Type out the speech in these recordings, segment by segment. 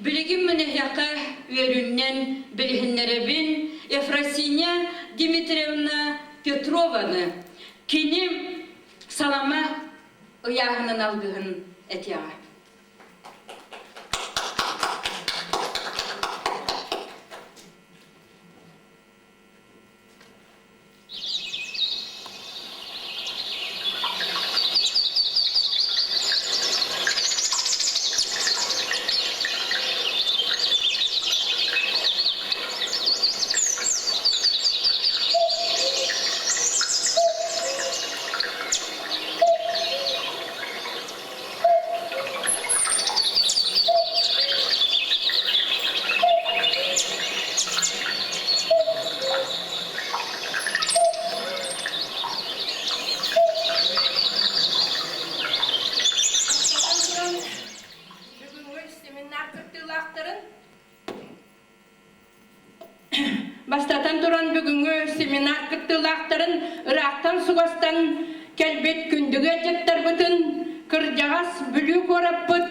Билигин мин эһиэхэ үөрүүннэн билиһиннэрэбин Ефросинья Дмитриевна Петрованы. Кини салама ыйааһынын алгыһын этиэҕэ. Бастатан туран, бүгүҥҥү семинар кыттыылаахтарын Бастатан туран бүгүҥҥү семинар кыттыылаахтарын ыраахтан-сугастан кэлбит күндү ыалдьыттарбытын кырдьаҕас Бүлүү куораппыт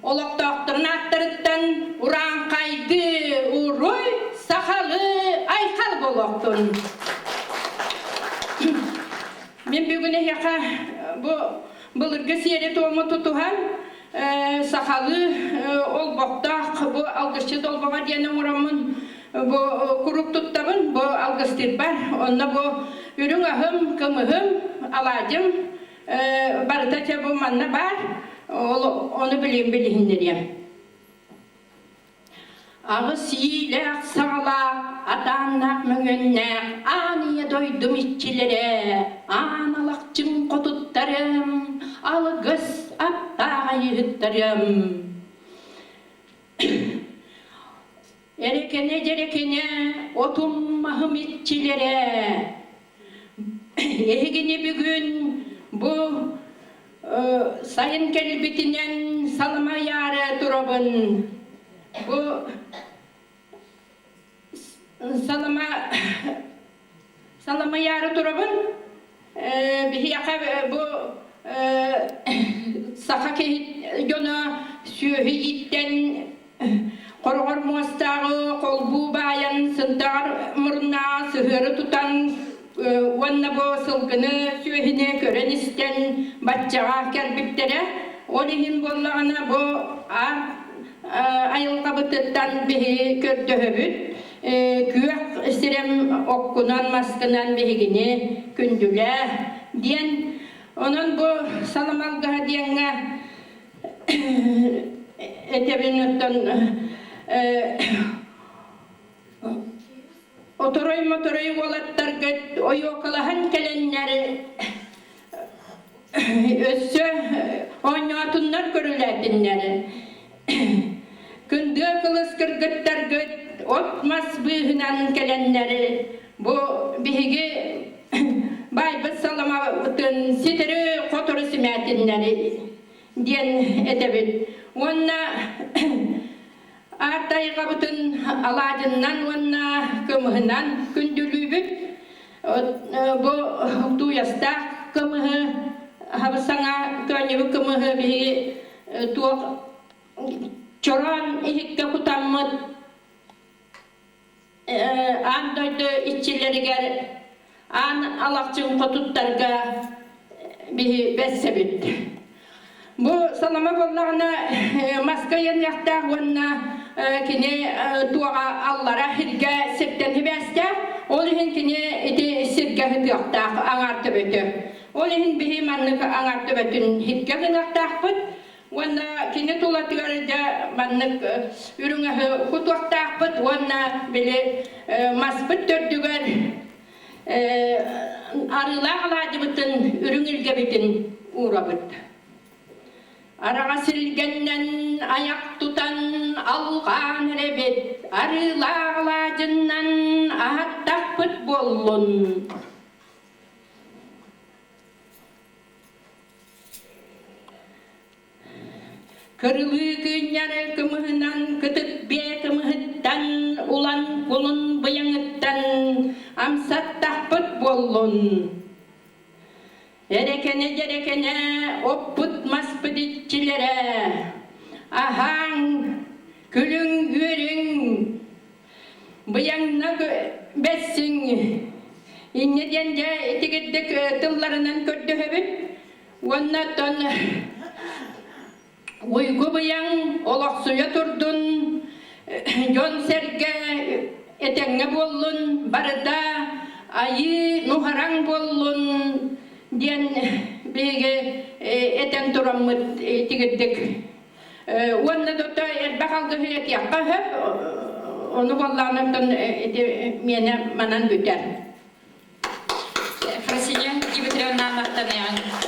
олохтоохторун ааттарыттан урааҥхайдыы уруй сахалыы айхал буолуохтун! Мин бүгүн эһиэхэ бу былыргы сиэри-туому тутуһан сахалыы олбохтоох бу алгысчыт олбоҕо диэн оҥороммун бу куруук туттабын бу алгыстыырбар онно бу үрүҥ аһым кымыһым алаадьым барыта чэ бу манна баар ол ону билим билиһиннэриэм Аҕыс иилээх саҕалаах, атааннаах мөҥүөннээх аан ийэ дойдум иччилэрэ, аан алахчын хотуттарым, алгыс аптаах айыһыттарым. Эрэкэнэ-дьэрэкэнэ отум-маһым иччилэрэ, Эһигини бүгүн бу сайын кэлбитинэн саламайаары турабын. Бу салама саламайаары турабын. Биһиэхэ бу саха киһи дьоно сүөһү ииттэн Хороҕор муостааҕы холбуу баайан сынтаҕар муруннааҕа сыһыары тутан уонна бу сылгыны сүөһүнү көрөн-истэн баччаҕа кэлбиттэрэ. Ол иһин буоллаҕына бу айылҕабытыттан биһиги көрдөһөбүт. Күөх сирэм оккунан, маскынан биһигини күндүлээ диэн. Онон бу саламалгаһа диэҥҥэ этэбин оттон оторой-моторой уолаттаргыт ойуокалаһан кэлэннэр өссө оонньоотуннар көрүлээтиннэр кындыа кылыс кыргыттаргыт от-мас быыһынан кэлэннэр бу биһиги баайбыт саламабытын ситэри-хотору симээтиннэр диэн этэбит. Уонна аар тайҕабытын алаадьыннан уонна кымыһынан күндүлүүбүт. Бу тууйастаах кымыһы, саҥа көөнньүбүт кымыһы биһиги туох чороон иһиккэ кутаммыт аан дойду иччилэригэр аан алахчын хотуттарга биһи бэссэбит. Бу салама буоллаҕына маска ыйаныахтаах уонна кини туоҕа аллара сиргэ сиртэн сибээстээх, ол иһин кини ити сиргэ сытыахтаах аҥаар төбөтө. Ол иһин биһи маннык аҥаар төбөтүн сиргэ гыныахтаахпыт. Уонна кини тулатыгар дьэ маннык үрүҥ аһы кутуохтаахпыт уонна били маспыт төрдүгэр арыылаах алаадьыбытын үрүҥ илгэбитин уурабыт. Араҕас илгэннэн айах тутан алҕаан эрэбит, арыылаах алаадьыннан аһаттахпыт буоллун. Кырылыы кыынньары кымыһынан кытык биэ кымыһыттан улан кулун быйаҥыттан амсаттахпыт буоллун. Эрэкэнэ-дьэрэкэнэ оппут маспыт иччилэрэ аһааҥ. Күлүҥ үөрүҥ, быйаҥна бэссиҥ. Инньэ диэн дьэ итигирдик тылларынан көрдөһөбүт. Уонна оттон уйгу быйаҥ олохсуйа турдун, дьон-сэргэ этэҥҥэ буоллун, барыта айыы нуһараҥ буоллун диэн биһиги этэн тураммыт итигирдик. Уонна да элбэх алгыһы этиэххэ сөп, ону буоллаҕына ити миэнэ манан бүтэр. Фросиня Дмитриевна махтаныаҕыҥ.